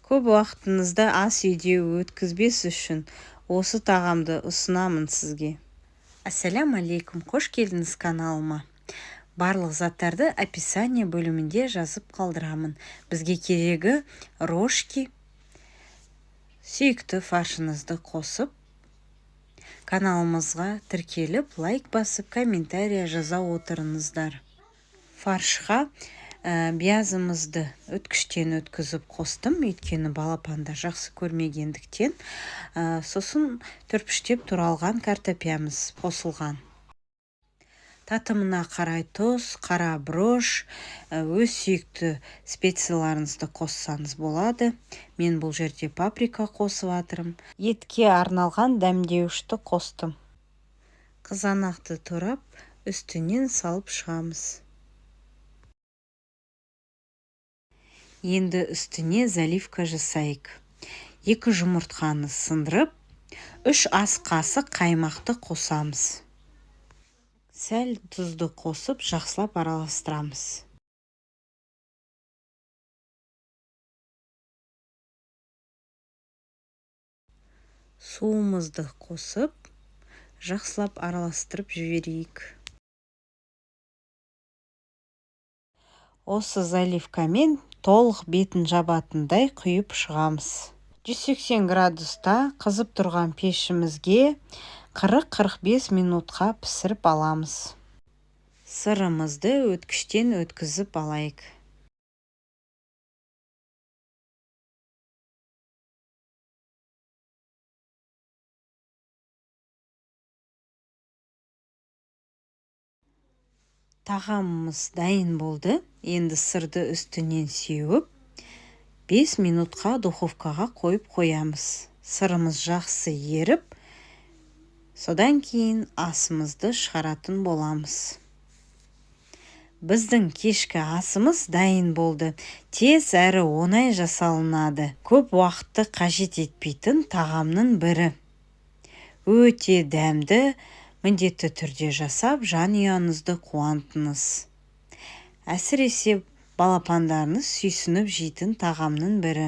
Көп уақытыңызды ас үйде өткізбес үшін осы тағамды ұсынамын сізге. Ассаляму алейкум, қош келдіңіз каналыма. Барлық заттарды описание бөлімінде жазып қалдырамын. Бізге керегі рожки, сүйікті фаршыңызды қосып, каналымызға тіркеліп, лайк басып, комментария жаза отырыңыздар. Фаршқа биязымызды өткіштен өткізіп қостым, өйткені балапандар жақсы көрмегендіктен. Сосын түрпіштеп туралған картопиямыз қосылған. Татымына қарай тұз, қара бұрыш, өз сүйікті специяларыңызды қоссаңыз болады. Мен бұл жерде паприка қосып жатырмын. Етке арналған дәмдеуішті қостым. Қызанақты турап, үстінен салып шығамыз. Енді үстіне заливка жасайық. 2 жұмыртқаны сындырып, 3 ас қасық қаймақты қосамыз. Сәл тұзды қосып, жақсылап араластырамыз. Суымызды қосып, жақсылап араластырып жіберейік. Осы заливкамен толық бетін жабатындай құйып шығамыз. 180 градуста қызып тұрған пешімізге 40-45 минутқа пісіріп аламыз. Сырымызды өткіштен өткізіп алайық. Тағамымыз дайын болды. Енді сырды үстінен сеуіп, 5 минутқа духовкаға қойып қоямыз. Сырымыз жақсы еріп, содан кейін асымызды шығаратын боламыз. Біздің кешкі асымыз дайын болды. Тез әрі оңай жасалынады. Көп уақытты қажет етпейтін тағамның бірі. Өте дәмді, міндетті түрде жасап, жанұяңызды қуантыңыз. Әсіресе балапандарыңыз сүйсініп жейтін тағамның бірі.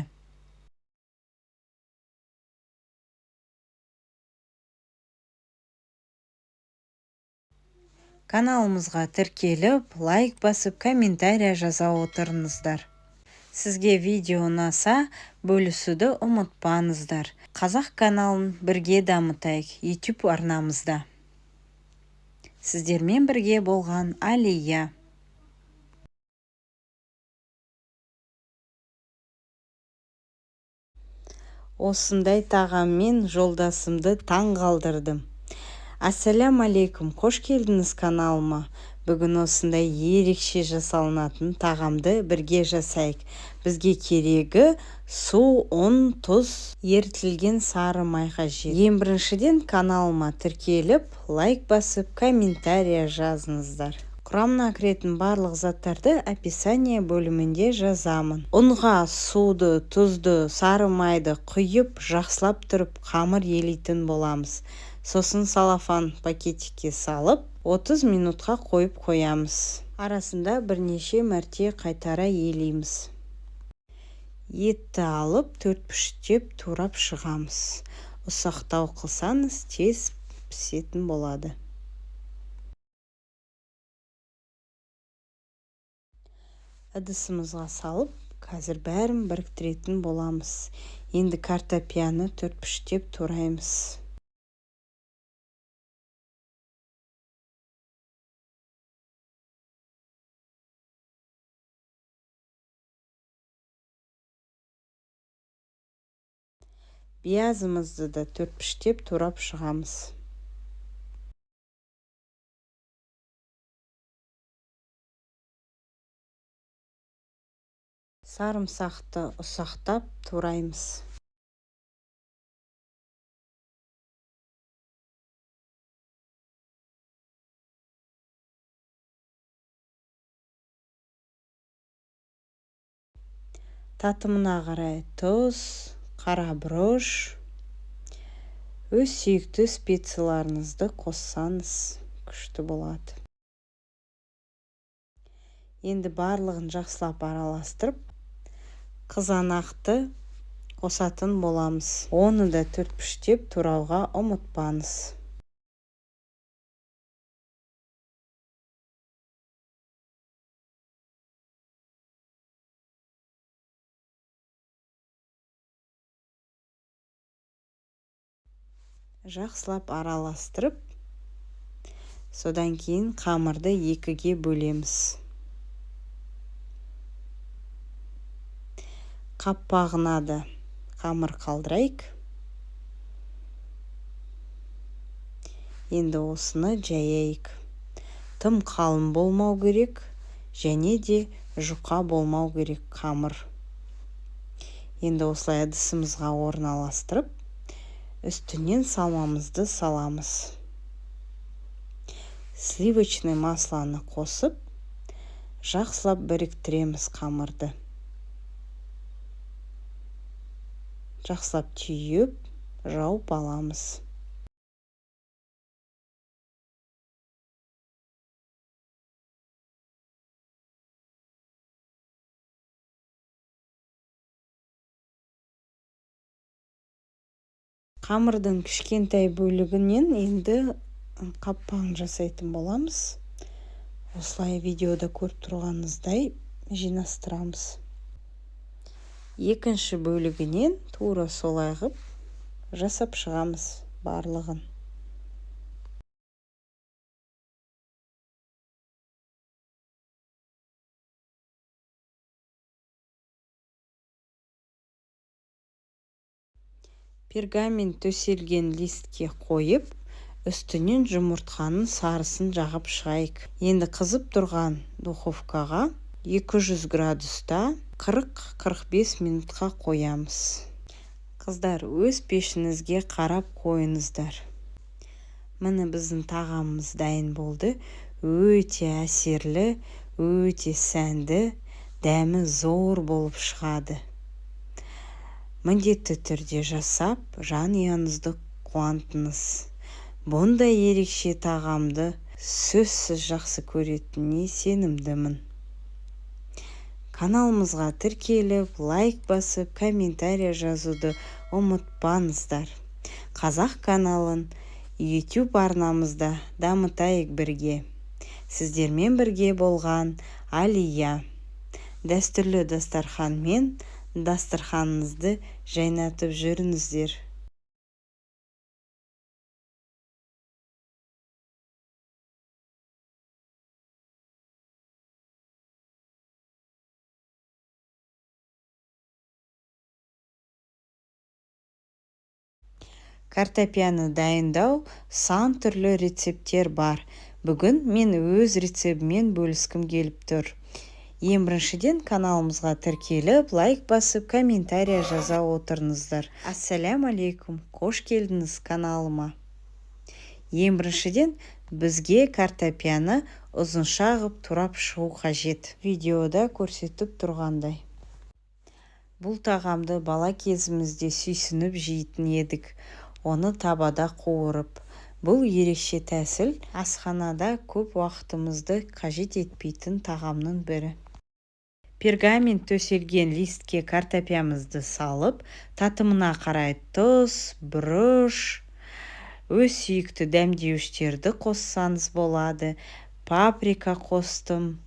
Каналымызға тіркеліп, лайк басып, комментария жаза отырыңыздар. Сізге видео ұнаса, бөлісуді ұмытпаңыздар. Қазақ каналын бірге дамытайық YouTube арнамызда. Сіздермен бірге болған Алия. Осындай тағаммен жолдасымды таң қалдырдым. Ассаляму алейкум, қош келдіңіз каналыма. Бүгін осындай ерекше жасалынатын тағамды бірге жасайық. Бізге керегі су, ұн, тұз, ерітілген сары май қажет. Ең біріншіден каналыма тіркеліп, лайк басып, комментария жазыңыздар. Құрамына кіретін барлық заттарды описание бөлімінде жазамын. Ұнға суды, тұзды, сары майды құйып, жақсылап тұрып қамыр елейтін боламыз. Сосын салафан пакетикке салып, 30 минутқа қойып қоямыз. Арасында бірнеше мәрте қайтара елейміз. Етті алып, төрт піштеп турап шығамыз. Ұсақтау қылсаңыз, тез пісетін болады. Ыдысымызға салып, қазір бәрін біріктіретін боламыз. Енді картопияны төрт піштеп тураймыз. Биязымызды да төрт піштеп турап шығамыз. Сарымсақты ұсақтап тураймыз. Татымына қарай тұз, қара бұрыш, өз сүйікті специяларыңызды қоссаңыз күшті болады. Енді барлығын жақсылап араластырып, қызанақты Қосатын боламыз. Оны да төртбұрыштеп турауға ұмытпаңыз. Жақсылап араластырып, содан кейін қамырды екіге бөлеміз. Қаппағына да қамыр қалдырайық. Енді осыны жаяйық. Тым қалың болмау керек, және де жұқа болмау керек қамыр. Енді осылай ыдысымызға орналастырып, үстінен салмамызды саламыз. Сливочный маслоны қосып, жақсылап біріктіреміз қамырды. Жақсылап түйіп, жауып аламыз. Қамырдың кішкентай бөлігінен енді қаппағын жасайтын боламыз. Осылай видеода көріп тұрғаныңыздай жинастырамыз. Екінші бөлігінен тура солай ғып жасап шығамыз барлығын. Пергамент төселген листке қойып, үстінен жұмыртқаның сарысын жағып шығайық. Енді қызып тұрған духовкаға 200 градуста 40-45 минутқа қоямыз. Қыздар, өз пешіңізге қарап қойыңыздар. Міне, біздің тағамымыз дайын болды. Өте әсерлі, өте сәнді, дәмі зор болып шығады. Міндетті түрде жасап, жанұяңызды қуантыңыз. Бұндай ерекше тағамды сөзсіз жақсы көретініне сенімдімін. Каналымызға тіркеліп, лайк басып, комментарий жазуды ұмытпаңыздар. Қазақ каналын YouTube арнамызда дамытайық бірге. Сіздермен бірге болған Алия. Дәстүрлі дастарханмен дастарханыңызды жайнатып жүріңіздер. Картопияны дайындау сан түрлі рецепттер бар. Бүгін мен өз рецептіммен бөліскім келіп тұр. Ең біріншіден каналымызға тіркеліп, лайк басып, комментария жаза отырыңыздар. Ассаляму алейкум, қош келдіңіз каналыма. Ең біріншіден бізге картопияны ұзынша ғып турап шығу қажет. Видеода көрсетіп тұрғандай. Бұл тағамды бала кезімізде сүйсініп жейтін едік. Оны табада қуырып. Бұл ерекше тәсіл асханада көп уақытымызды қажет етпейтін тағамның бірі. Пергамент төселген листке картопиямызды салып, татымына қарай тұз, бұрыш, өз сүйікті дәмдеуіштерді қоссаңыз болады. Паприка қостым.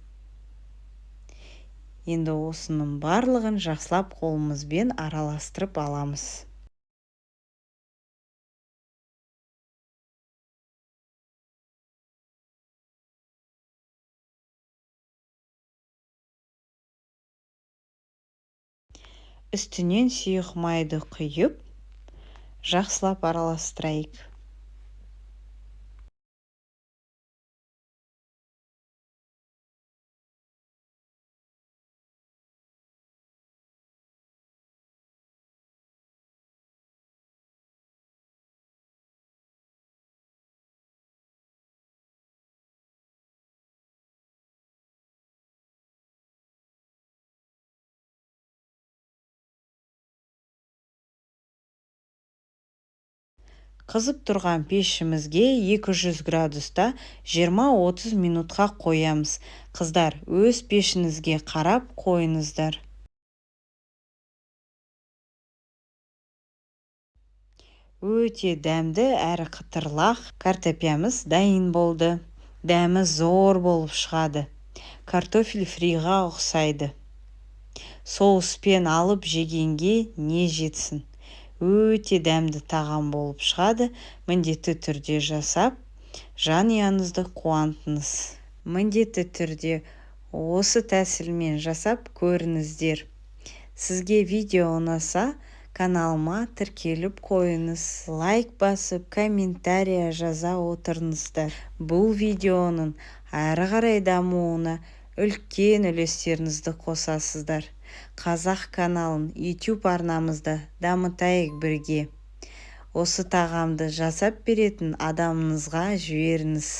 Енді осының барлығын жақсылап қолымызбен араластырып аламыз. Үстінен сұйық майды құйып, жақсылап араластырайық. Қызып тұрған пешімізге 200 градуста 20-30 минутқа қоямыз. Қыздар, өз пешіңізге қарап қойыңыздар. Өте дәмді әрі қытырлақ картопиямыз дайын болды. Дәмі зор болып шығады. Картофель фриға ұқсайды. Соуспен алып жегенге не жетсін. Өте дәмді тағам болып шығады. Міндетті түрде жасап, жанұяңызды қуантыңыз. Міндетті түрде осы тәсілмен жасап көріңіздер. Сізге видео ұнаса, каналыма тіркеліп қойыңыз, лайк басып, комментария жаза отырыңыздар. Бұл видеоның әрі қарай дамуына үлкен үлестеріңізді қосасыздар. Қазақ каналын, YouTube арнамызды дамытайық бірге. Осы тағамды жасап беретін адамыңызға жіберіңіз.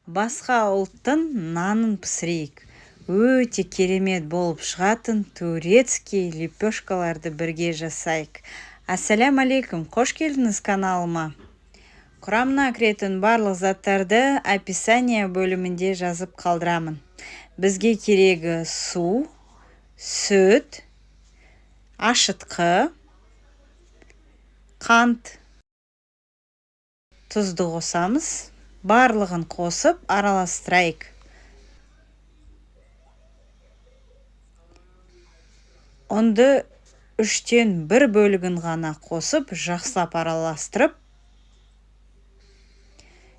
Басқа ұлттың нанын пісірейік. Өте керемет болып шығатын турецкий лепешкаларды бірге жасайық. Ассалям алейкум, қош келдіңіз каналыма. Құрамына кіретін барлық заттарды описание бөлімінде жазып қалдырамын. Бізге керегі су, сүт, ашытқы, қант, тұзды қосамыз. Барлығын қосып араластырайық. Ұнды 1/3 бөлігін ғана қосып, жақсылап араластырып,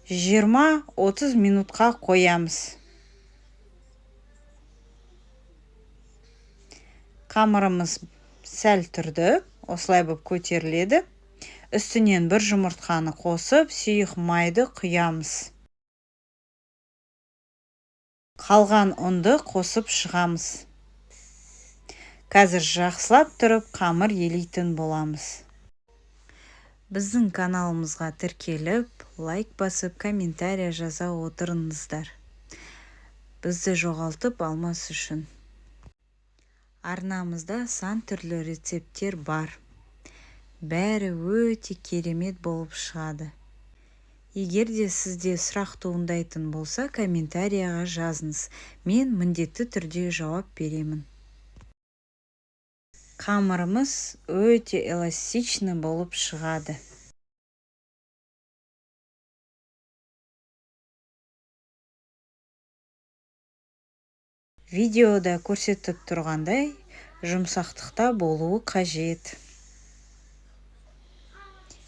20-30 минутқа қоямыз. Қамырымыз сәл тұрды, осылай болып көтеріледі. Үстінен бір жұмыртқаны қосып, сұйық майды құямыз. Қалған ұнды қосып шығамыз. Қазір жақсылап тұрып қамыр елейтін боламыз. Біздің каналымызға тіркеліп, лайк басып, комментария жаза отырыңыздар. Бізді жоғалтып алмас үшін. Арнамызда сан түрлі рецепттер бар. Бәрі өте керемет болып шығады. Егер де сізде сұрақ туындайтын болса, комментарияға жазыңыз. Мен міндетті түрде жауап беремін. Қамырымыз өте эластичный болып шығады. Видеода көрсетіп тұрғандай, жұмсақтықта болуы қажет.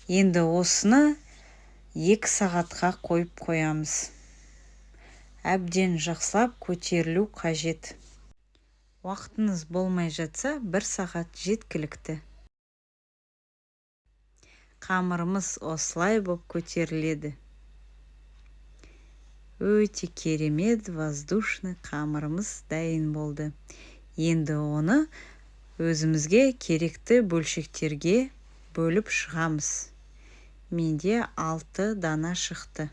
Енді осыны 2 сағатқа қойып қоямыз. Әбден жақсылап көтерілу қажет. Уақытыңыз болмай жатса, 1 сағат жеткілікті. Қамырымыз осылай боп көтеріледі. Өте керемет воздушный қамырымыз дайын болды. Енді оны өзімізге керекті бөлшектерге бөліп шығамыз. Менде 6 дана шықты.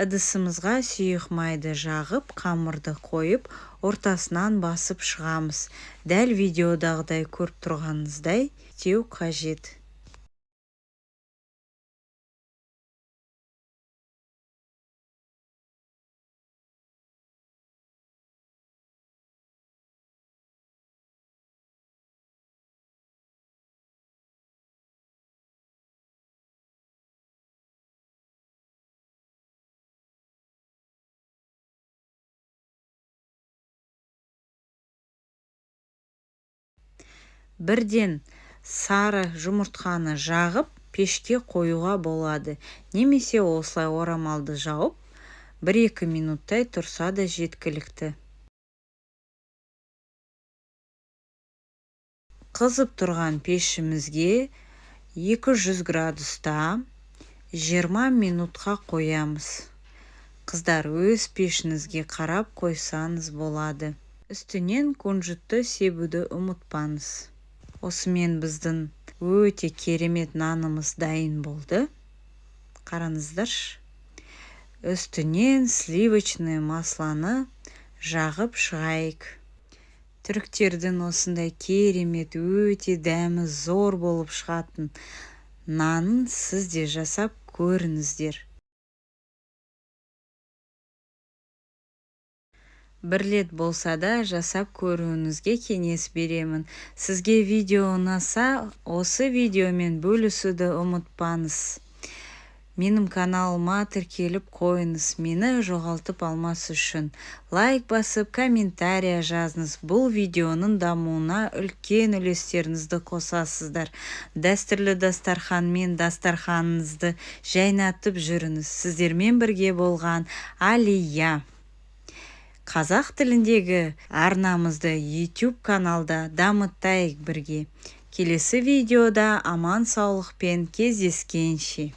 Ыдысымызға сұйық майды жағып, қамырды қойып, ортасынан басып шығамыз. Дәл видеодағыдай көріп тұрғаныңыздай істеу қажет. Бірден сары жұмыртқаны жағып, пешке қоюға болады. Немесе осылай орамалды жауып, 1-2 минуттай тұрса да жеткілікті. Қызып тұрған пешімізге 200 градуста 20 минутқа қоямыз. Қыздар, өз пешіңізге қарап қойсаңыз болады. Үстінен кунжутты себуді ұмытпаңыз. Осымен біздің өте керемет нанымыз дайын болды. Қараңыздаршы. Үстінен сливочный маслоны жағып шығайық. Түріктердің осындай керемет, өте дәмі зор болып шығатын нанын сіз де жасап көріңіздер. Бір рет болса да жасап көруіңізге кеңес беремін. Сізге видео ұнаса, осы видеомен бөлісуді ұмытпаңыз. Менің каналыма тіркеліп қойыңыз, мені жоғалтып алмас үшін. Лайк басып, комментария жазыңыз. Бұл видеоның дамуына үлкен үлестеріңізді қосасыздар. Дәстүрлі дастарханмен дастарханыңызды жайнатып жүріңіз. Сіздермен бірге болған Алия. Қазақ тіліндегі арнамызды YouTube каналда дамытайық бірге. Келесі видеода аман саулықпен кездескенше.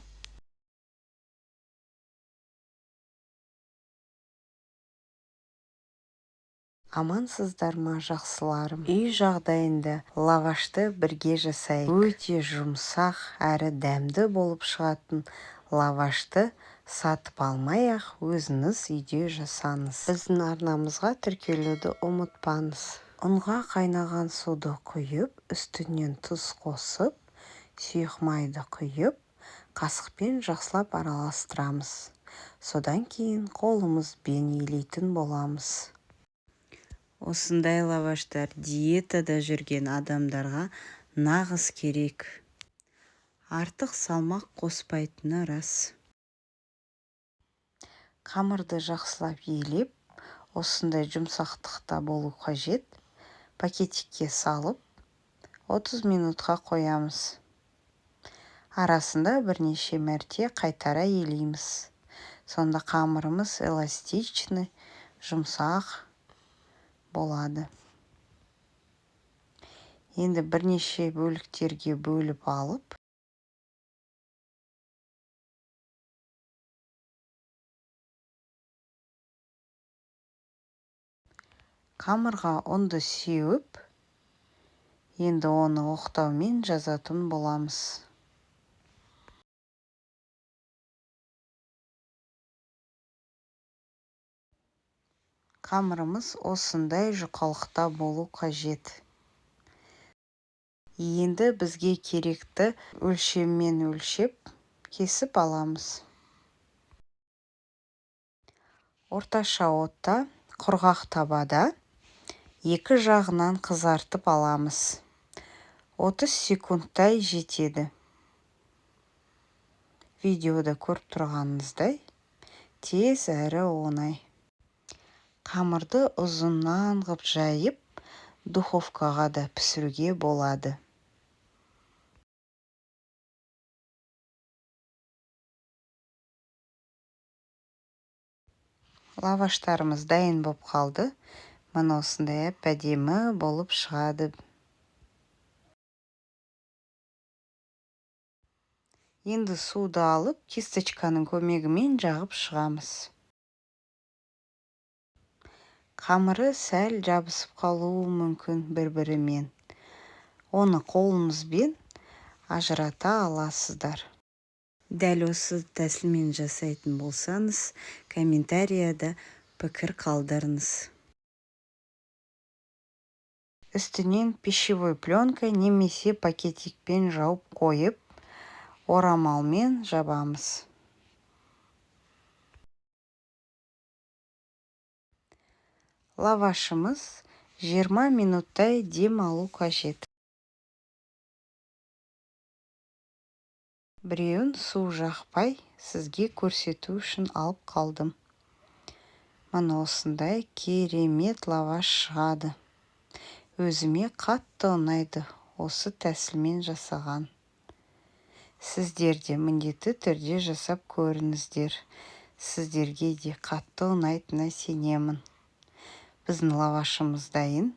Амансыздар ма, жақсыларым? Үй жағдайында лавашты бірге жасайық. Өте жұмсақ әрі дәмді болып шығатын лавашты сатып алмай-ақ өзіңіз үйде жасаңыз. Біздің арнамызға тіркелуді ұмытпаңыз. Ұнға қайнаған суды құйып, үстінен тұз қосып, сұйық майды құйып, қасықпен жақсылап араластырамыз. Содан кейін қолымызбен илейтін боламыз. Осындай лаваштар диетада жүрген адамдарға нағыз керек. Артық салмақ қоспайтыны рас. Қамырды жақсылап елеп, осындай жұмсақтықта болу қажет. Пакетикке салып, 30 минутқа қоямыз. Арасында бірнеше мәрте қайтара елейміз. Сонда қамырымыз эластичный, жұмсақ болады. Енді бірнеше бөліктерге бөліп алып, қамырға ұнды сеуіп, енді оны оқтаумен жазатын боламыз. Қамырымыз осындай жұқалықта болу қажет. Енді бізге керекті өлшеммен өлшеп, кесіп аламыз. Орташа отта құрғақ табада екі жағынан қызартып аламыз. 30 секундтай жетеді. Видеода көріп тұрғаныңыздай тез әрі оңай. Қамырды ұзыннан ғып жайып, духовкаға да пісіруге болады. Лаваштарымыз дайын боп қалды. Міне осындай әп-әдемі болып шығады. Енді суды алып, кисточканың көмегімен жағып шығамыз. Қамыры сәл жабысып қалуы мүмкін бір-бірімен. Оны қолыңызбен ажырата аласыздар. Дәл осы тәсілмен жасайтын болсаңыз, комментарияда пікір қалдырыңыз. Үстінен пищевой пленка немесе пакетикпен жауып қойып, орамалмен жабамыз. Лавашымыз 20 минуттай дем алу қажет. Біреуін су жақпай сізге көрсету үшін алып қалдым. Міне осындай керемет лаваш шығады. Өзіме қатты ұнайды Осы тәсілмен жасаған. Сіздер де міндетті түрде жасап көріңіздер. Сіздерге де қатты ұнайтынына сенемін. Біздің лавашымыз дайын.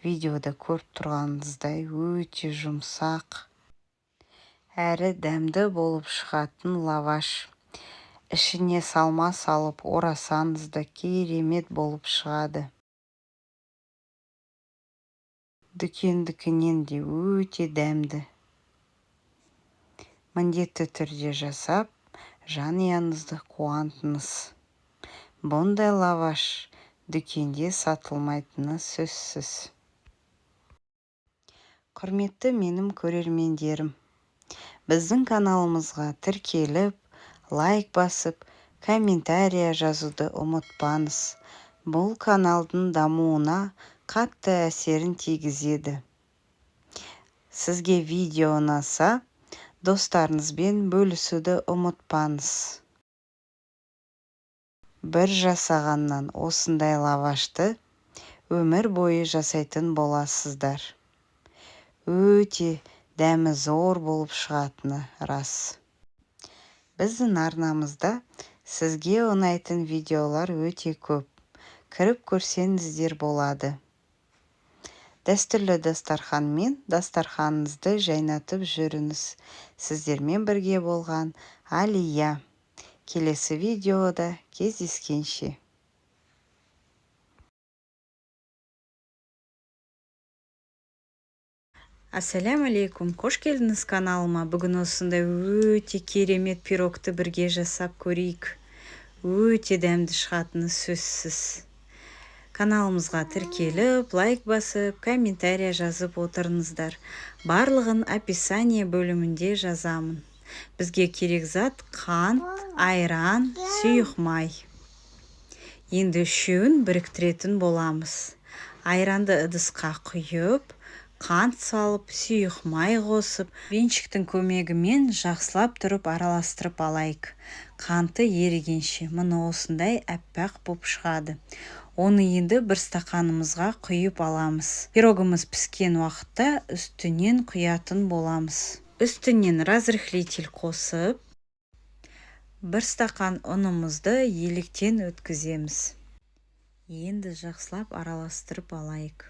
Видеода көріп тұрғаныңыздай, өте жұмсақ әрі дәмді болып шығатын лаваш. Ішіне салма салып орасаңыз да, керемет болып шығады. Дүкендікінен де өте дәмді. Міндетті түрде жасап, жанұяңызды қуантыңыз. Бұндай лаваш дүкенде сатылмайтыны сөзсіз. Құрметті менің көрермендерім, біздің каналымызға тіркеліп, лайк басып, комментария жазуды ұмытпаңыз. Бұл каналдың дамуына қатты әсерін тигізеді. Сізге видео ұнаса, достарыңызбен бөлісуді ұмытпаңыз. Бір жасағаннан осындай лавашты өмір бойы жасайтын боласыздар. Өте дәмі зор болып шығатыны рас. Біздің арнамызда сізге ұнайтын видеолар өте көп. Кіріп көрсеңіздер болады. Дәстүрлі дастарханмен дастарханыңызды жайнатып жүріңіз. Сіздермен бірге болған Алия. Келесі видеода кездескенше. Ассаляму алейкум, қош келдіңіз каналыма. Бүгін осындай өте керемет пирогты бірге жасап көрейік. Өте дәмді шығатыны сөзсіз. Каналымызға тіркеліп, лайк басып, комментария жазып отырыңыздар. Барлығын описание бөлімінде жазамын. Бізге керек зат: қант, айран, сұйық май. Енді үшеуін біріктіретін боламыз. Айранды ыдысқа құйып, қант салып, сұйық май қосып, венчиктің көмегімен жақсылап тұрып араластырып алайық. Қанты ерігенше. Міне, осындай аппақ боп шығады. Оны енді бір стақанымызға құйып аламыз. Пирогымыз піскен уақытта үстінен құятын боламыз. Үстінен разрыхлитель қосып, бір стақан ұнымызды електен өткіземіз. Енді жақсылап араластырып алайық.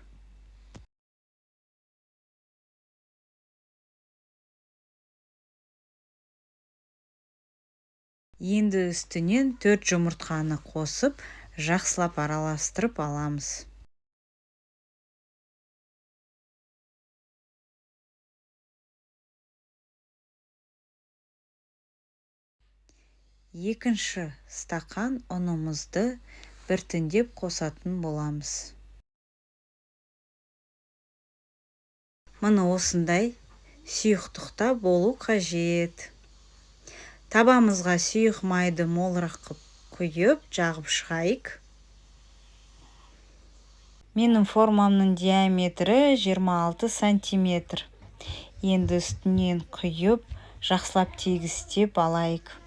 Енді үстінен төрт жұмыртқаны қосып, жақсылап араластырып аламыз. Екінші стақан ұнымызды біртіндеп қосатын боламыз. Міне, осындай сұйықтықта болу қажет. Табамызға сұйық майды молырақ қып құйып, жағып шығайық. Менің формамның диаметрі 26 сантиметр. Енді үстінен құйып, жақсылап тегістеп алайық.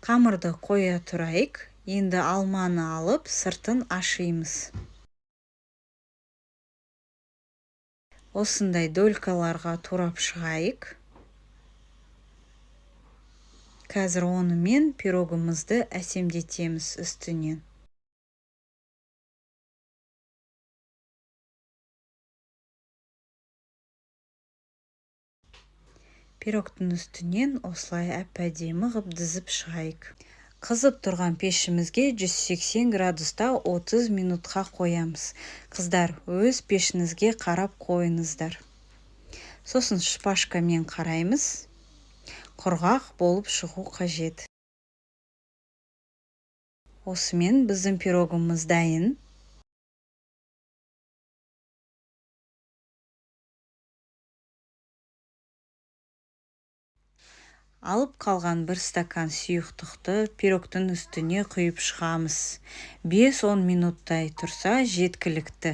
Қамырды қоя тұрайық. Енді алманы алып, сыртын ашимыз. Осындай долькаларға турап шығайық. Қазір онымен пирогымызды әсемдетеміз үстінен. Пирогтың үстінен осылай әп әдемі ғып дізіп шығайық. Қызып тұрған пешімізге 180 градуста 30 минутқа қоямыз. Қыздар, өз пешіңізге қарап қойыңыздар. Сосын шпажкамен қараймыз. Құрғақ болып шығу қажет. Осымен біздің пирогымыз дайын. Алып қалған бір стакан сұйықтықты пирогтың үстіне құйып шығамыз. 5-10 минуттай тұрса, жеткілікті.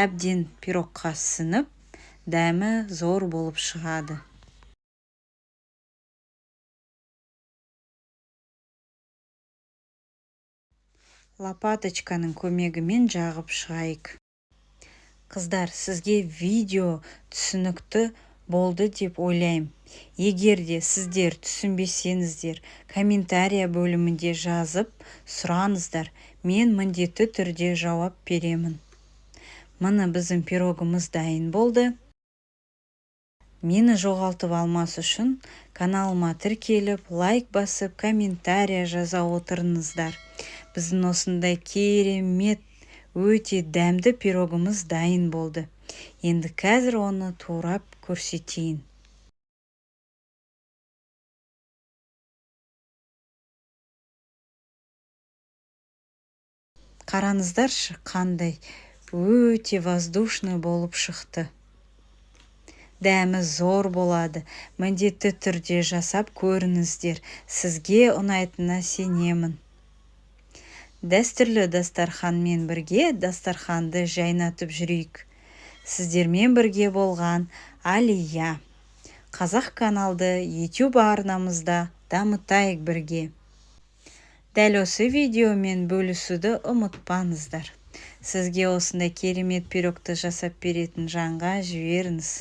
Әбден пирогқа сіңіп, дәмі зор болып шығады. Лопаточканың көмегімен жағып шығайық. Қыздар, сізге видео түсінікті болды деп ойлаймын. Егер де сіздер түсінбесеңіздер, комментария бөлімінде жазып сұраңыздар, мен міндетті түрде жауап беремін. Міне, біздің пирогымыз дайын болды. Мені жоғалтып алмас үшін каналыма тіркеліп, лайк басып, комментария жаза отырыңыздар. Біздің осындай керемет, өте дәмді пирогымыз дайын болды. Енді қазір оны турап көрсетейін. Қараңыздаршы, қандай өте воздушный болып шықты. Дәмі зор болады. Міндетті түрде жасап көріңіздер. Сізге ұнайтынына сенемін. Дәстүрлі дастарханмен бірге дастарханды жайнатып жүрейік. Сіздермен бірге болған Алия. Қазақ каналды YouTube арнамызда дамытайық бірге. Дәл осы видеомен бөлісуді ұмытпаңыздар. Сізге осындай керемет пирогты жасап беретін жанға жіберіңіз.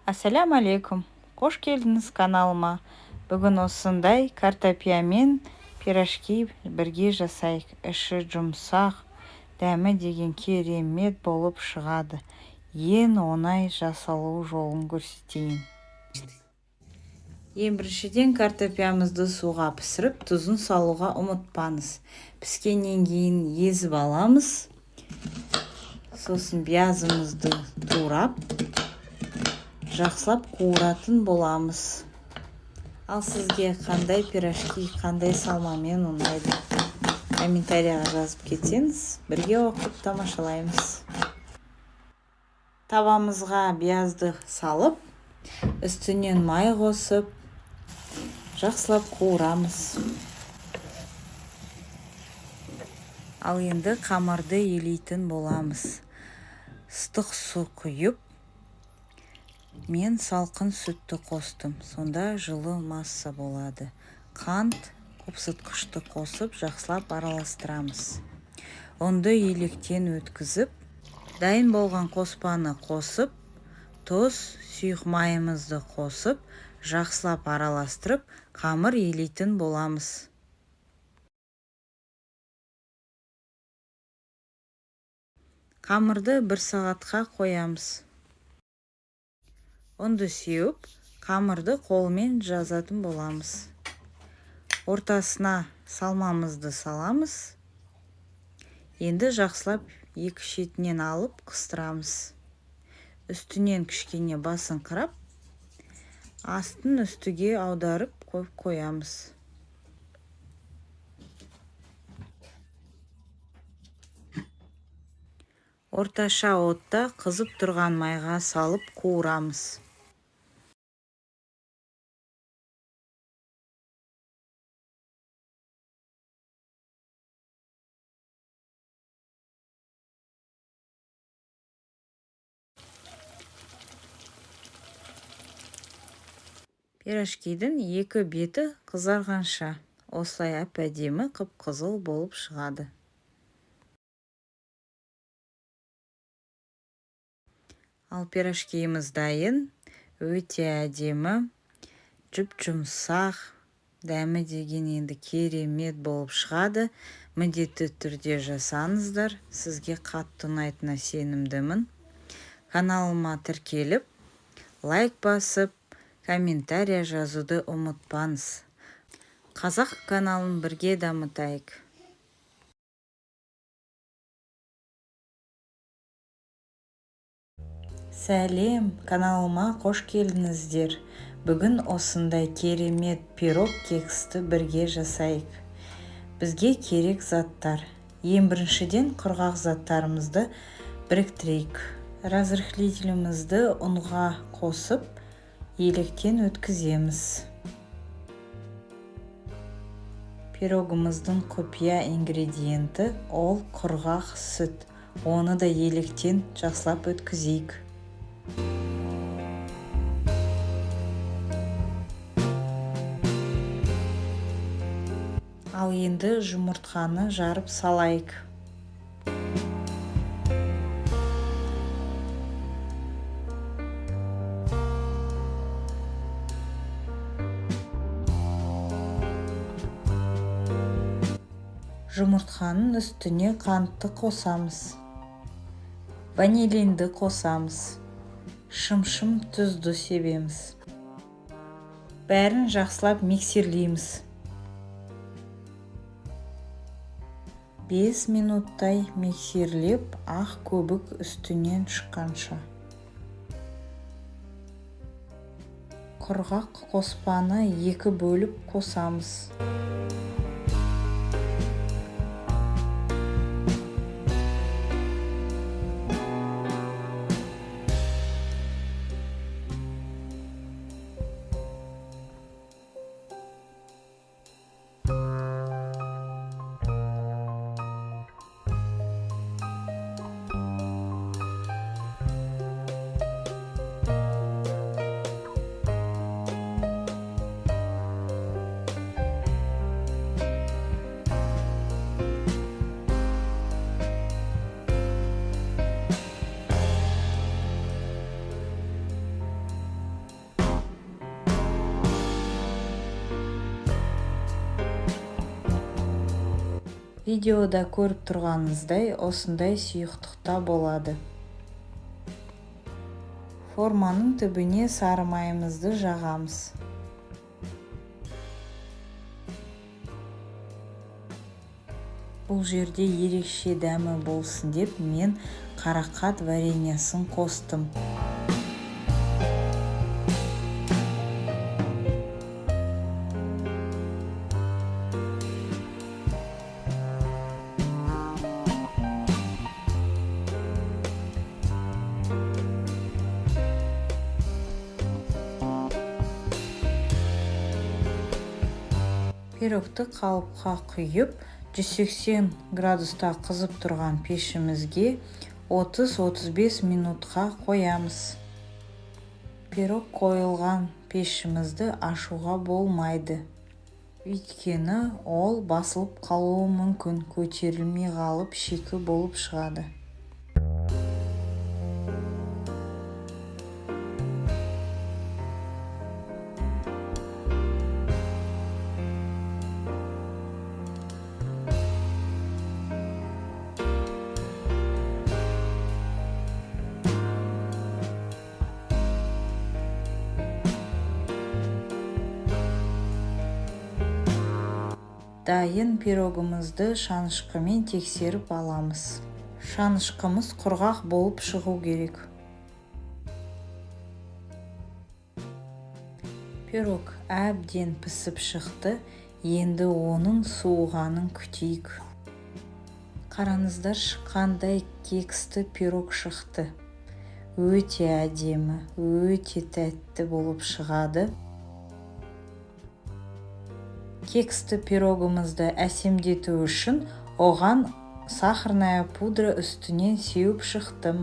Ассаляму алейкум. Қош келдіңіз каналыма. Бүгін осындай картопиямен пирожки бірге жасайық. Іші жұмсақ, дәмі деген керемет болып шығады. Ең оңай жасалу жолын көрсетейін. Ең біріншіден картопиямызды суға пісіріп, тұзын салуға ұмытпаңыз. Піскеннен кейін езіп аламыз. Сосын пиязымызды турап, жақсылап қуыратын боламыз. Ал сізге қандай пирожки, қандай салмамен ұнайды? Комментарияға жазып кетсеңіз, бірге оқып тамашалаймыз. Табамызға пиязды салып, үстінен май қосып, жақсылап қуырамыз. Ал енді қамырды елейтін боламыз. Ыстық су құйып, мен салқын сүтті қостым. Сонда жылы масса болады. Қант, қопсытқышты қосып, жақсылап араластырамыз. Ұнды електен өткізіп, дайын болған қоспаны қосып, тұз, сұйық майымызды қосып, жақсылап араластырып, қамыр елейтін боламыз. Қамырды 1 сағатқа қоямыз. Ұнды сеуіп, қамырды қолмен жазатын боламыз. Ортасына салмамызды саламыз. Енді жақсылап екі шетінен алып қыстырамыз. Үстінен кішкене басыңқырап, астын үстіге аударып қойып қоямыз. Орташа отта қызып тұрған майға салып қуырамыз. Пирожкидің екі беті қызарғанша осылай әп-әдемі қып-қызыл болып шығады. Ал пирожкиіміз дайын, өте әдемі, жұп-жұмсақ, Дәмі деген енді керемет болып шығады. Міндетті түрде жасаңыздар, сізге қатты ұнайтынына сенімдімін. Каналыма тіркеліп, лайк басып, комментария жазуды ұмытпаңыз. Қазақ каналын бірге дамытайық. Сәлем, каналыма қош келдіңіздер. Бүгін осындай керемет пирог кексті бірге жасайық. Бізге керек заттар. Ең біріншіден құрғақ заттарымызды біріктірейік. Разрыхлителімізді ұнға қосып, електен өткіземіз. Пирогымыздың құпия ингредиенті ол құрғақ сүт. Оны да електен жақсылап өткізейік. Ал енді жұмыртқаны жарып салайық. Жұмыртқаның үстіне қантты қосамыз. Ванилинді қосамыз. Шымшым тұзды себеміз. Бәрін жақсылап миксерлейміз. 5 минуттай миксерлеп, ақ көбік үстінен шыққанша. Құрғақ қоспаны 2 бөліп қосамыз. Видеода көріп тұрғаныңыздай осындай сұйықтықта болады. Форманың түбіне сары майымызды жағамыз. Бұл жерде ерекше дәмі болсын деп мен қарақат вареньясын қостым. Пирогты қалыпқа құйып, 180 градуста қызып тұрған пешімізге 30-35 минутқа қоямыз. Пирог қойылған пешімізді ашуға болмайды. Өйткені ол басылып қалуы мүмкін, көтерілмей қалып шикі болып шығады. Дайын пирогымызды шанышқымен тексеріп аламыз. Шанышқымыз құрғақ болып шығу керек. Пирог әбден пісіп шықты, енді оның суығанын күтейік. Қараңыздар, шыққандай кексті пирог шықты. Өте әдемі, өте тәтті болып шығады. Кексті пирогымызды әсемдету үшін оған сахарная пудра үстінен сеуіп шықтым.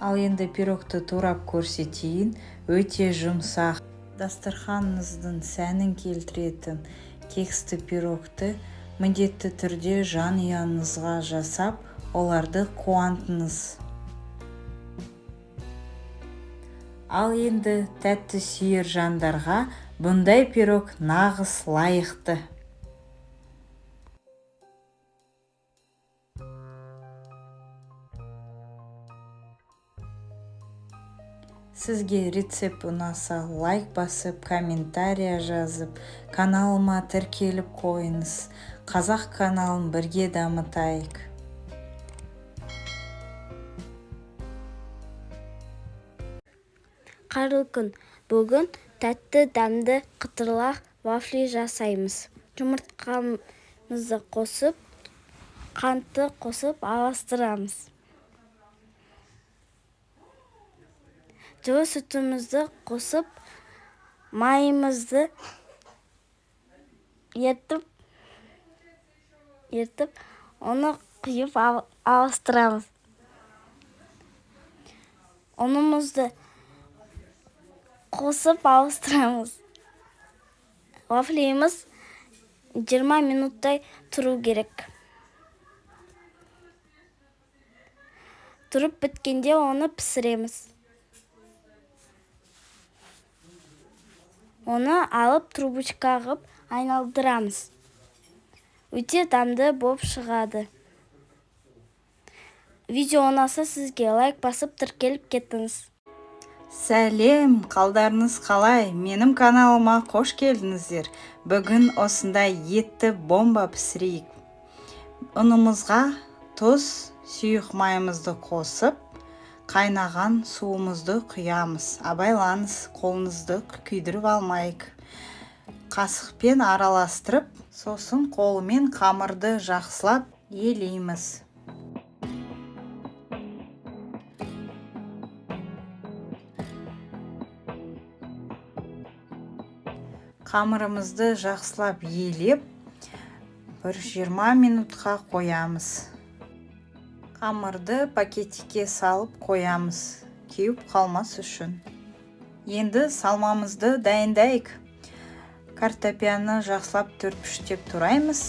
Ал енді пирогты турап көрсетейін. Өте жұмсақ. Дастарханыңыздың сәнін келтіретін кексті пирогты міндетті түрде жанұяңызға жасап, оларды қуантыңыз. Ал енді тәтті сүйер жандарға бұндай пирог нағыз лайықты. Сізге рецепт ұнаса, лайк басып, комментария жазып, каналыма тіркеліп қойыңыз. Қазақ каналын бірге дамытайық. Қайырлы күн. Бүгін тәтті дәмді қытырлақ вафли жасаймыз. Жұмыртқамызды қосып, қантты қосып араластырамыз. Жылы сүтімізді қосып, майымызды ертіп, оны құйып араластырамыз. Ұнымызды қосып араластырамыз. Вафлиіміз 20 минуттай тұру керек. Тұрып біткенде оны пісіреміз. Оны алып трубочка қып айналдырамыз. Өте дәмді болып шығады. Видео ұнаса сізге лайк басып тіркеліп кетіңіз. Сәлем, қалдарыңыз қалай? Менің каналыма қош келдіңіздер. Бүгін осындай етті бомба пісірейік. Ұнымызға тұз, сұйық майымызды қосып, қайнаған суымызды құямыз. Абайлаңыз, қолыңызды күйдіріп алмайық. Қасықпен араластырып, сосын қолымен қамырды жақсылап елейміз. Қамырымызды жақсылап елеп, бір 20 минутқа қоямыз. Қамырды пакетикке салып қоямыз, кеуіп қалмас үшін. Енді салмамызды дайындайық. Картопияны жақсылап төртбұрыштеп тураймыз.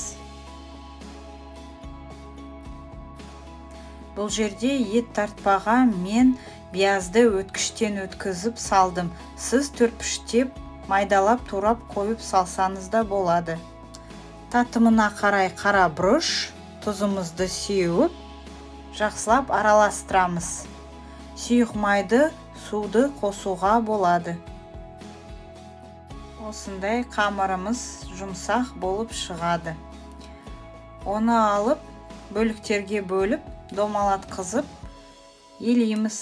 Бұл жерде ет тартпаға мен биязды өткіштен өткізіп салдым. Сіз төртбұрыштеп майдалап турап қойып салсаңыз да болады. Татымына қарай қара бұрыш, тұзымызды сеуіп, жақсылап араластырамыз. Сұйық майды, суды қосуға болады. Осындай қамырымыз жұмсақ болып шығады. Оны алып, бөліктерге бөліп, домалатқызып елейміз.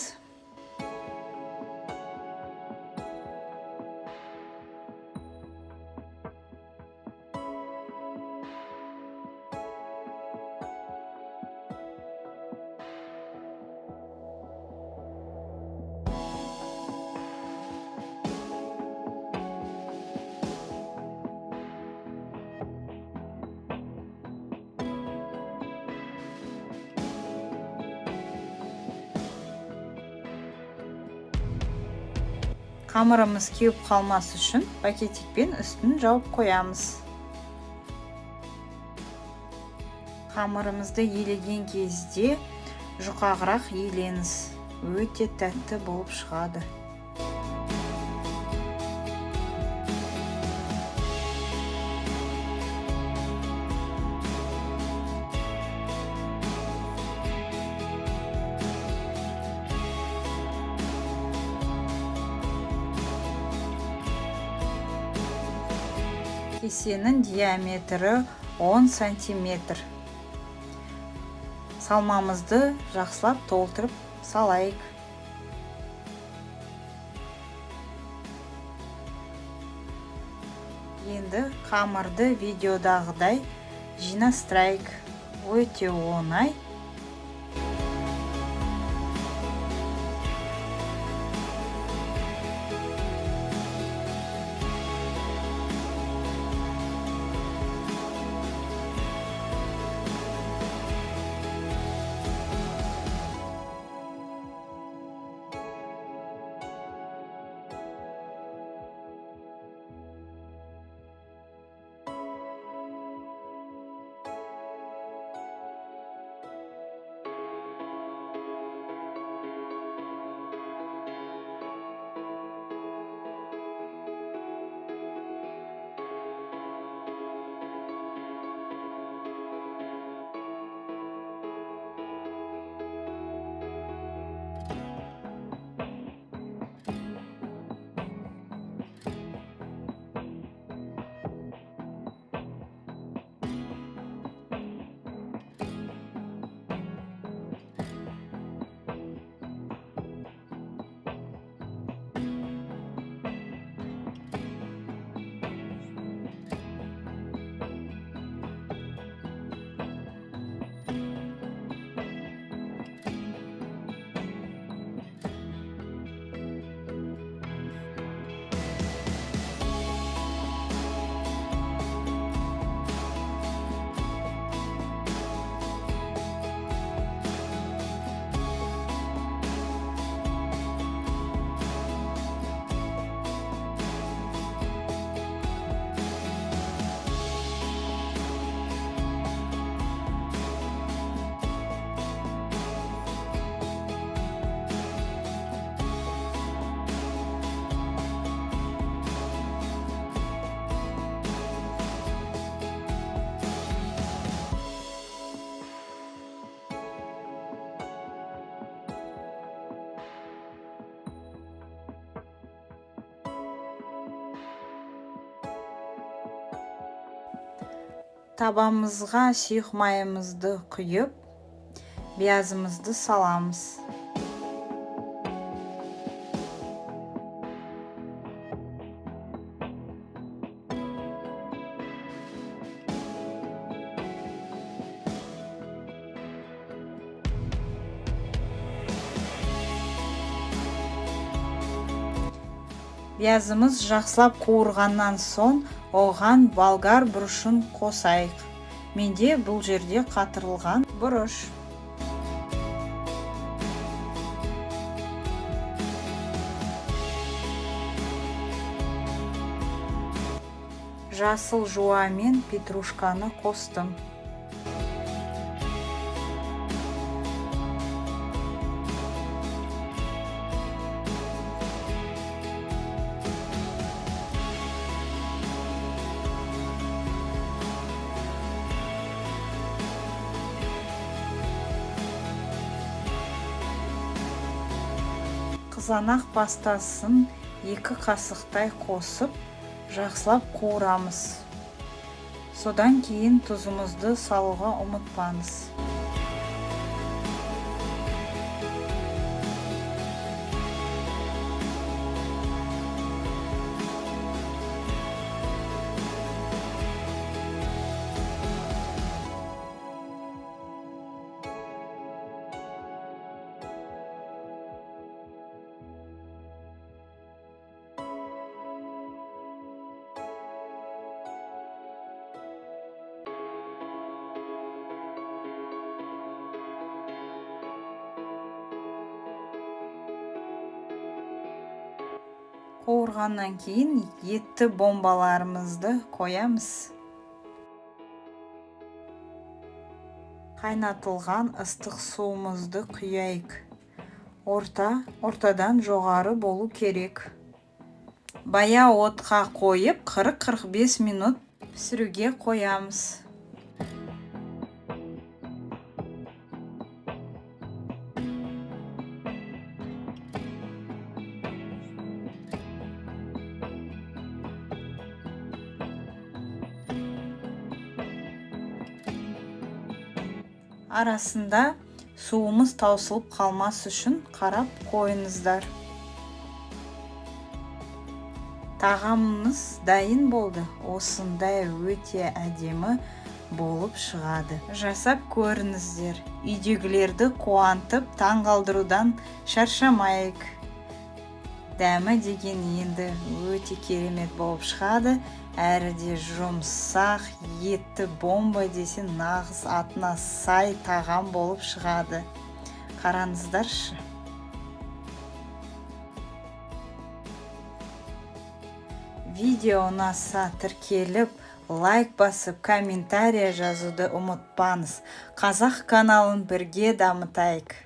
Қамырымыз кеуіп қалмас үшін пакетикпен үстін жауып қоямыз. Қамырымызды елеген кезде жұқағырақ елеңіз. Өте тәтті болып шығады. Кесенің диаметрі 10 сантиметр. Салмамызды жақсылап толтырып салайық. Енді қамырды видеодағыдай жинастырайық. Өте оңай. Табамызға сұйық майымызды құйып, пиязымызды саламыз. Пиязымыз жақсылап қуырғаннан соң оған болгар бұрышын қосайық. Менде бұл жерде қатырылған бұрыш. Жасыл жуа мен петрушканы қостым. Қызанақ пастасын 2 қасықтай қосып, жақсылап қуырамыз. Содан кейін тұзымызды салуға ұмытпаңыз. Қуырғаннан кейін етті бомбаларымызды қоямыз. Қайнатылған ыстық суымызды құяйық. Ортадан жоғары болу керек. Баяу отқа қойып 40-45 минут пісіруге қоямыз. Арасында суымыз таусылып қалмас үшін қарап қойыңыздар. Тағамымыз дайын болды. Осындай өте әдемі болып шығады. Жасап көріңіздер. Үйдегілерді қуантып, таңғалдырудан шаршамайық. Дәмі деген енді өте керемет болып шығады. Әрі де жұмсақ, етті бомба десе нағыз атына сай тағам болып шығады. Қараңыздаршы. Видео ұнаса тіркеліп, лайк басып, комментария жазуды ұмытпаңыз. Қазақ каналын бірге дамытайық.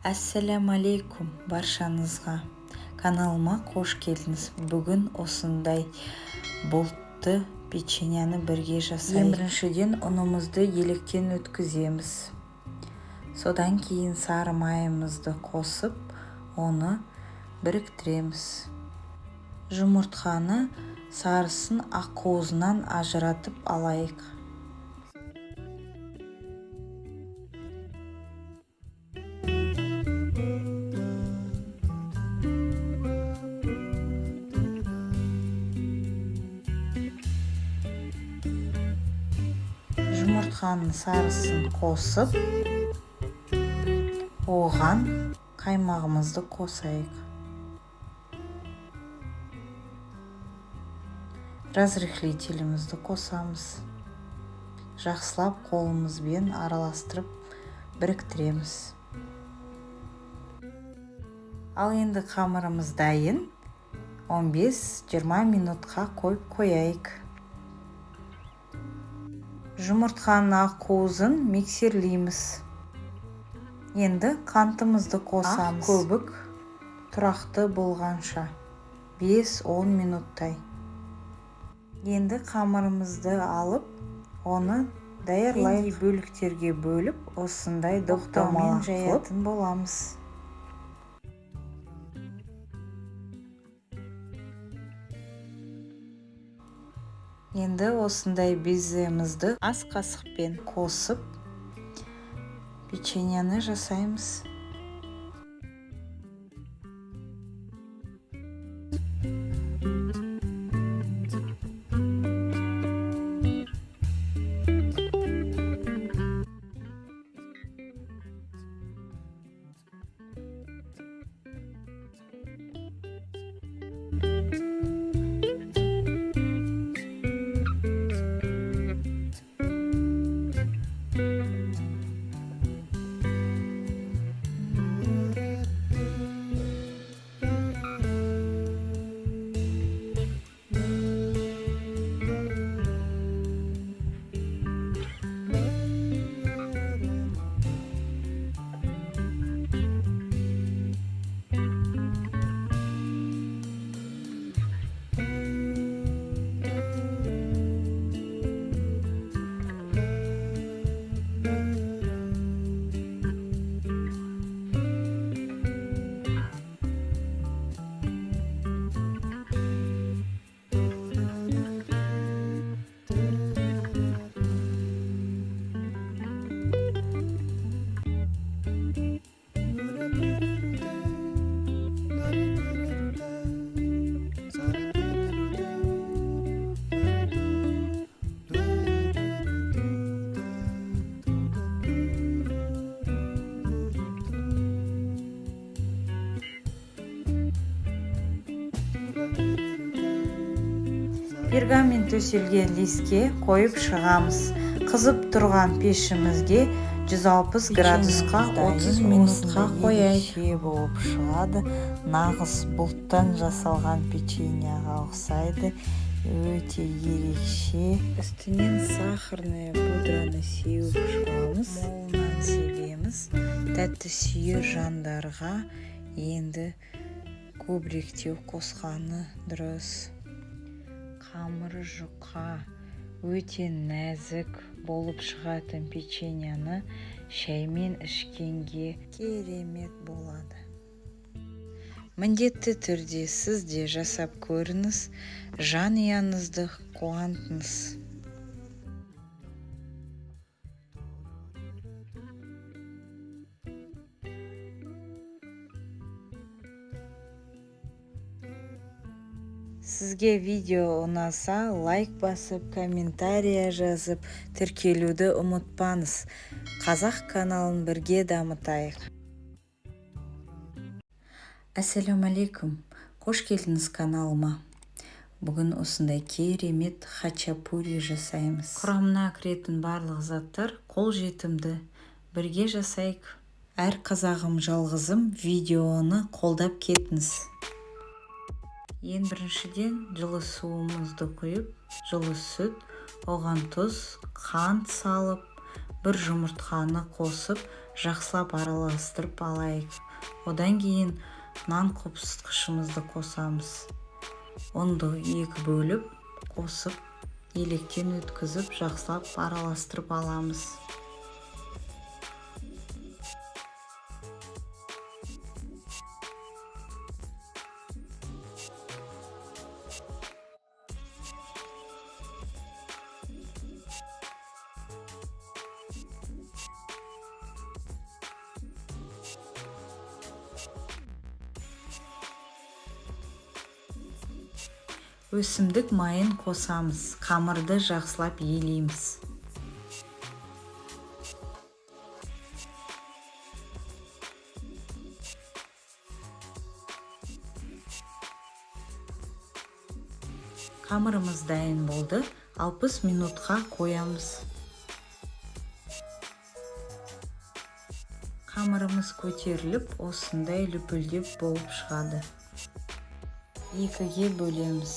Ассаляму алейкум баршаңызға. Каналыма қош келдіңіз. Бүгін осындай бұлтты печеньені бірге жасайық. Ең біріншіден ұнымызды електен өткіземіз. Содан кейін сары майымызды қосып, оны біріктіреміз. Жұмыртқаны сарысын ақуызынан ажыратып алайық. Жұмыртқаның сарысын қосып, оған қаймағымызды қосайық. Разрыхлителімізді қосамыз. Жақсылап қолымызбен араластырып біріктіреміз. Ал енді қамырымыз дайын. 15-20 минутқа қойып қояйық. Жұмыртқаның ақуызын миксерлейміз. Енді қантымызды қосамыз. Көбік тұрақты болғанша 5-10 минуттай. Енді қамырымызды алып, оны даярлайық. Бөліктерге бөліп, осындай доқ-домалақ жаятын боламыз. Енді осындай беземізді ас қасықпен қосып печеньені жасаймыз. Пергамент төселген листке қойып шығамыз. Қызып тұрған пешімізге 160 градусқа 30 минутқа қояйық. Болып шығады. Нағыз бұлттан жасалған печеньеға ұқсайды. Өте ерекше. Үстінен сахарная пудраны сеуіп шығамыз. Молынан себеміз. Тәтті сүйер жандарға енді көбіректеу қосқаны дұрыс. Қамыры жұқа, өте нәзік болып шығатын печеньені шаймен ішкенге керемет болады. Міндетті түрде сіз де жасап көріңіз, жанұяңызды қуантыңыз. Сізге видео ұнаса, лайк басып, комментария жазып, тіркелуді ұмытпаңыз. Қазақ каналын бірге дамытайық. Ассалаумағалейкум. Қош келдіңіз каналыма. Бүгін осындай керемет хачапури жасаймыз. Құрамына кіретін барлық заттар қолжетімді. Бірге жасайық. Әр қазағым жалғызым видеоны қолдап кетіңіз. Ең біріншіден жылы суымызды құйып, жылы сүт, оған тұз, қант салып, бір жұмыртқаны қосып, жақсылап араластырып алайық. Одан кейін нан қопсытқышымызды қосамыз. Ұнды екі бөліп, қосып, електен өткізіп, жақсылап араластырып аламыз. Өсімдік майын қосамыз, қамырды жақсылап елейміз. Қамырымыз дайын болды, 60 минутқа қоямыз. Қамырымыз көтеріліп, осындай лүпілдеп болып шығады. Екіге бөлеміз.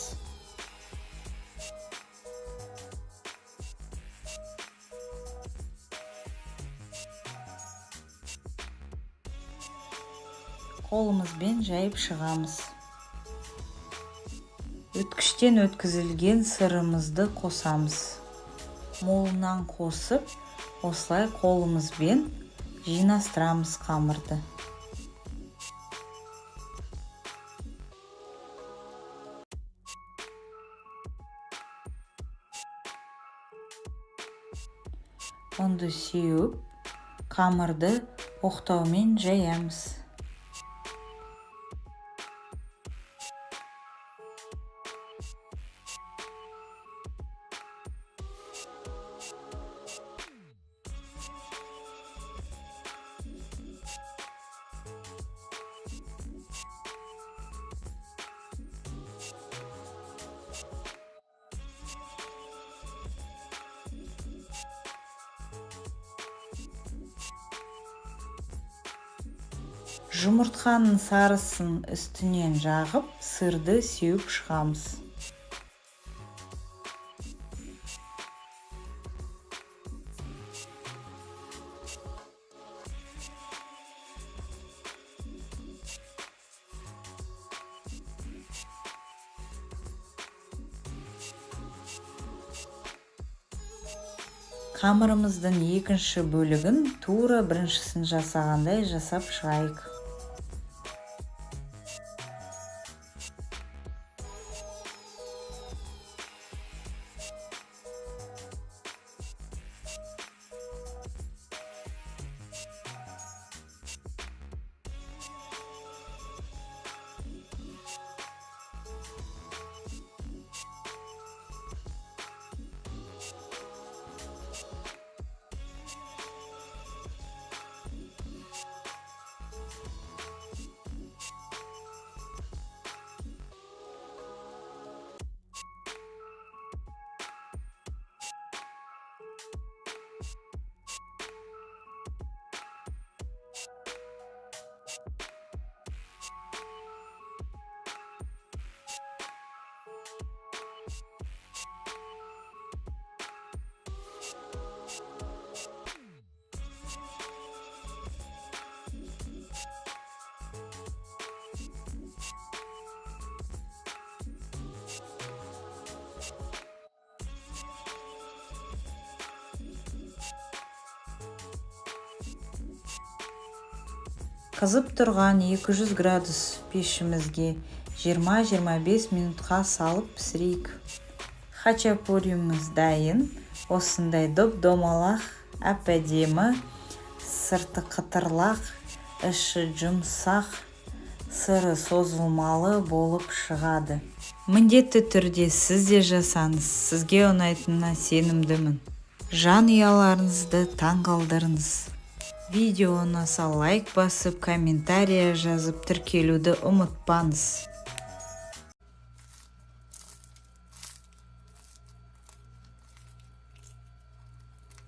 Қолымызбен жайып шығамыз. Өткіштен өткізілген сырымызды қосамыз. Молынан қосып, осылай қолымызбен жинастырамыз қамырды. Ұнды сеуіп, қамырды оқтаумен жаямыз. Жұмыртқаның сарысын үстінен жағып, сырды сеуіп шығамыз. Қамырымыздың екінші бөлігін тура біріншісін жасағандай жасап шығайық. Қызып тұрған 200 градус пешімізге 20-25 минутқа салып пісірейік. Хачапуриміз дайын. Осындай доп-домалақ, әп-әдемі, сырты қытырлақ, іші жұмсақ, сыры созылмалы болып шығады. Міндетті түрде сіз де жасаңыз, сізге ұнайтынына сенімдімін. Жанұяларыңызды таңғалдырыңыз. Видео ұнаса лайк басып, комментария жазып, тіркелуді ұмытпаңыз.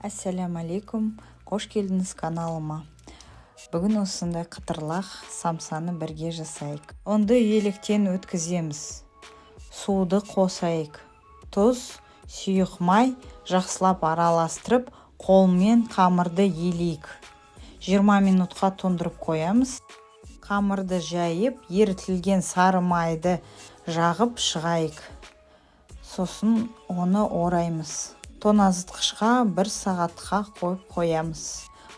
Ассаляму алейкум, қош келдіңіз каналыма. Бүгін осындай қытырлақ самсаны бірге жасайық. Ұнды електен өткіземіз. Суды қосайық. Тұз, сұйық май жақсылап араластырып, қолмен қамырды елейік. 20 минутқа тоңдырып қоямыз. Қамырды жайып, ерітілген сары майды жағып шығайық. Сосын оны ораймыз. Тоңазытқышқа 1 сағатқа қойып қоямыз.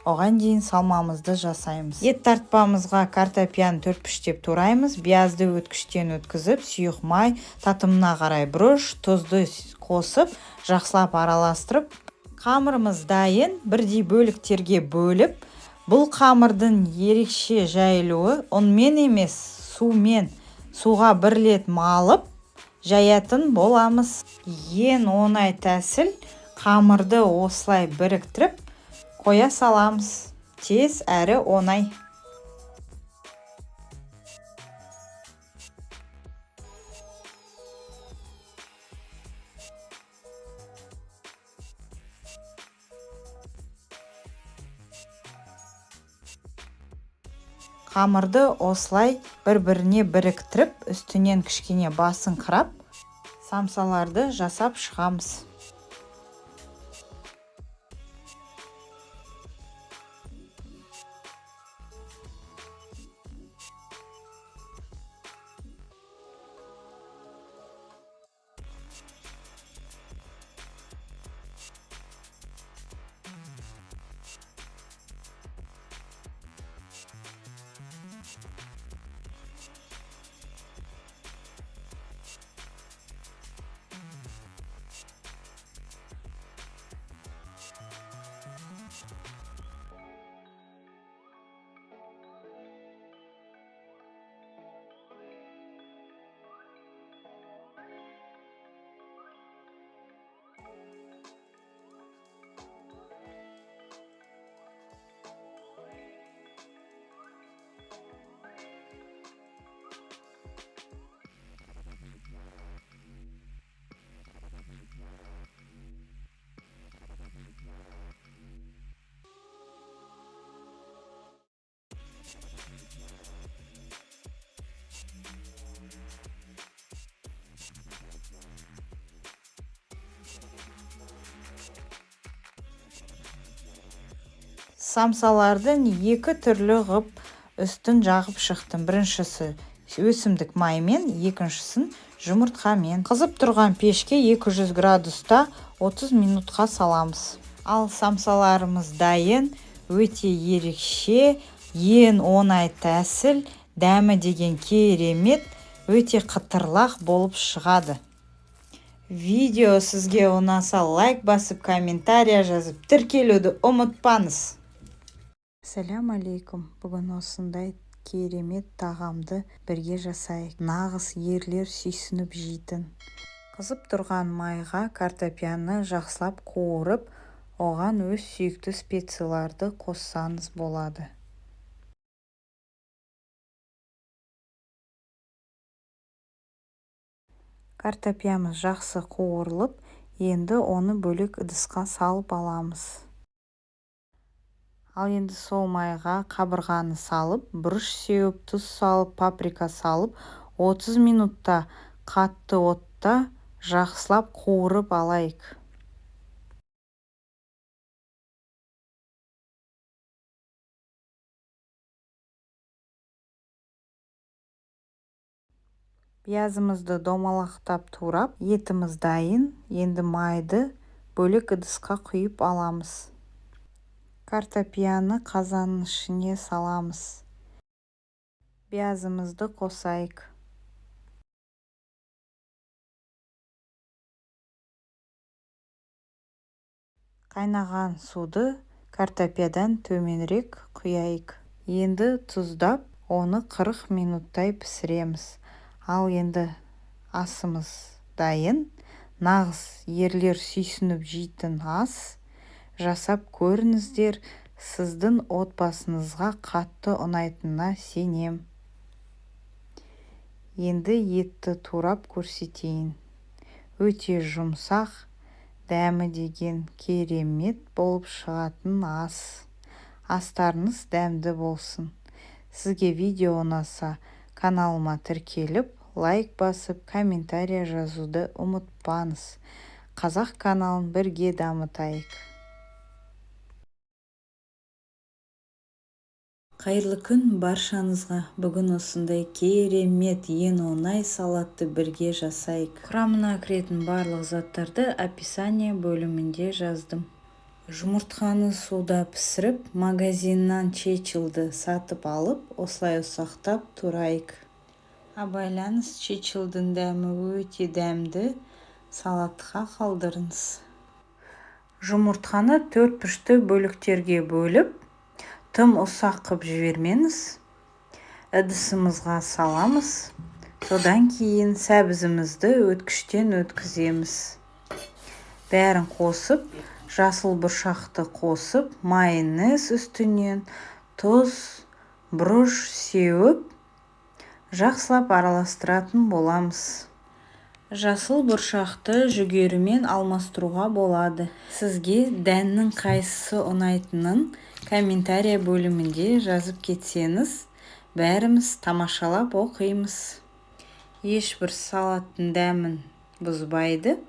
Оған дейін салмамызды жасаймыз. Ет тартпамызға картопияны 4 піштеп тураймыз. Пиязды өткіштен өткізіп, сұйық май, татымына қарай бұрыш, тұзды қосып, жақсылап араластырып, қамырымыз дайын, бірдей бөліктерге бөліп, бұл қамырдың ерекше жайылуы ұнмен емес, сумен, суға бір рет малып, жаятын боламыз. Ең оңай тәсіл қамырды осылай біріктіріп қоя саламыз. Тез әрі оңай. Қамырды осылай бір-біріне біріктіріп, үстінен кішкене басыңқырап, самсаларды жасап шығамыз. Самсалардың екі түрлі ғып үстін жағып шықтым. Біріншісі өсімдік майымен, екіншісін жұмыртқамен. Қызып тұрған пешке 200 градуста 30 минутқа саламыз. Ал самсаларымыз дайын, өте ерекше, ең оңай тәсіл, дәмі деген керемет, өте қытырлақ болып шығады. Видео сізге ұнаса, лайк басып, комментария жазып, тіркелуді ұмытпаңыз. Ассаляму алейкум. Бүгін осындай керемет тағамды бірге жасайық. Нағыз ерлер сүйсініп жейтін. Қызып тұрған майға картопияны жақсылап қуырып, оған өз сүйікті специяларды қоссаңыз болады. Картопиямыз жақсы қуырылып, енді оны бөлек ыдысқа салып аламыз. Ал енді сол майға қабырғаны салып, бұрыш сеуіп, тұз салып, паприка салып, 30 минутта қатты отта жақсылап қуырып алайық. Пиязымызды домалақтап турап, етіміз дайын. Енді майды бөлек ыдысқа құйып аламыз. Картопияны қазанның ішіне саламыз. Пиязымызды қосайық. Қайнаған суды картопиядан төменірек құяйық. Енді тұздап, оны 40 минуттай пісіреміз. Ал енді асымыз дайын. Нағыз ерлер сүйсініп жейтін ас. Жасап көріңіздер, сіздің отбасыңызға қатты ұнайтынына сенем. Енді етті турап көрсетейін. Өте жұмсақ, дәмі деген керемет болып шығатын ас. Астарыңыз дәмді болсын. Сізге видео ұнаса, каналыма тіркеліп, лайк басып, комментария жазуды ұмытпаңыз. Қазақ каналын бірге дамытайық. Қайырлы күн баршаңызға. Бүгін осындай керемет, ең оңай салатты бірге жасайық. Құрамына кіретін барлық заттарды описание бөлімінде жаздым. Жұмыртқаны суда пісіріп, магазиннан чечилді сатып алып, осылай ұсақтап турайық. Абайлаңыз, чечилдің дәмі өте дәмді, салатқа қалдырыңыз. Жұмыртқаны төрт бұрышты бөліктерге бөліп, тым ұсақ қып жібермеңіз. Ыдысымызға саламыз. Содан кейін сәбізімізді өткіштен өткіземіз. Бәрін қосып, жасыл бұршақты қосып, майонез үстінен тұз, бұрыш сеуіп, жақсылап араластыратын боламыз. Жасыл бұршақты жүгерімен алмастыруға болады. Сізге дәннің қайсысы ұнайтынын комментария бөлімінде жазып кетсеңіз, бәріміз тамашалап оқимыз. Ешбір салаттың дәмін бұзбайды,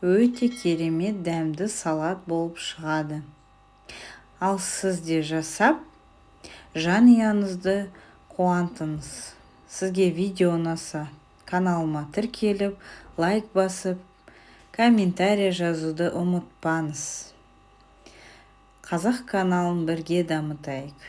өте керемет дәмді салат болып шығады. Ал сіз де жасап, жанұяңызды қуантыңыз. Сізге видео ұнаса, каналыма тіркеліп, лайк басып, комментария жазуды ұмытпаңыз. Қазақ каналын бірге дамытайық.